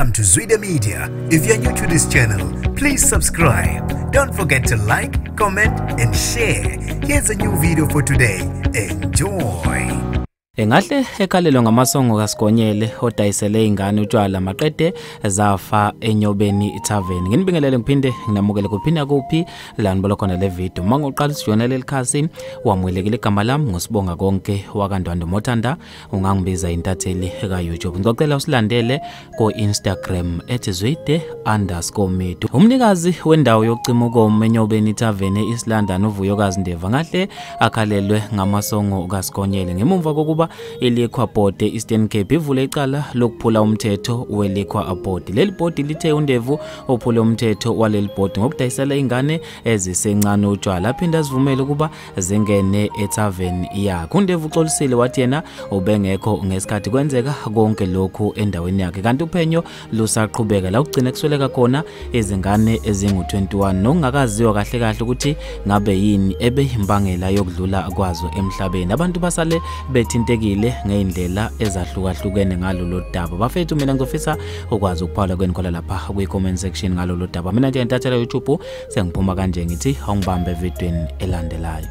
Welcome to Zwida Media. If you're new to this channel, please subscribe. Don't forget to like, comment, and share. Here's a new video for today. Enjoy. Engahle ekhalelwe ngamasongo kaSigonyela odayisele ingane utshwala maqede zafa eNyobeni Tavern. Nginibingelele ngiphinde nginamukele kuphinda kuphi la nibona khona le video. Mangoqala usijona leli khasi wamukelekile, igama lami ngosibonga konke wakaNdwandwe Mothanda, ungangibiza intatheli ka YouTube. Ngicela usilandele ku Instagram @zwide_media. Umnikazi wendawo yokucima ukoma eNyobeni Tavern eEast London uVuyokazi Ndeva ngahle akhalelwe ngamasongo kaSigonyela ngemuva kokuba iLiquor Board Eastern Cape ivule icala lokuphula umthetho weLiquor Board. Leli bhodi lithe uNdevu ophule umthetho waleli bhodi ngokudayisela ingane ezisencane utshwala, aphinda azivumele ukuba zingene etavern yakhe. uNdevu uxolisile wathi yena ubengekho ngesikhathi kwenzeka konke lokhu endaweni yakhe, kanti uphenyo lusaqhubeka la kugcina kusweleka khona izingane ezingu-21 nokungakaziwa kahle kahle ukuthi ngabe yini ebeyimbangela yokudlula kwazo emhlabeni. Abantu basale bethintekile ngeindlela ezahlukahlukene ngalolu daba. Bafethu, mina ngizofisa ukwazi ukuphawula kwenu khona lapha kwi-comment section ngalolu daba. Mina nje intathela YouTube sengiphuma kanje, ngithi awungibambe evidweni elandelayo.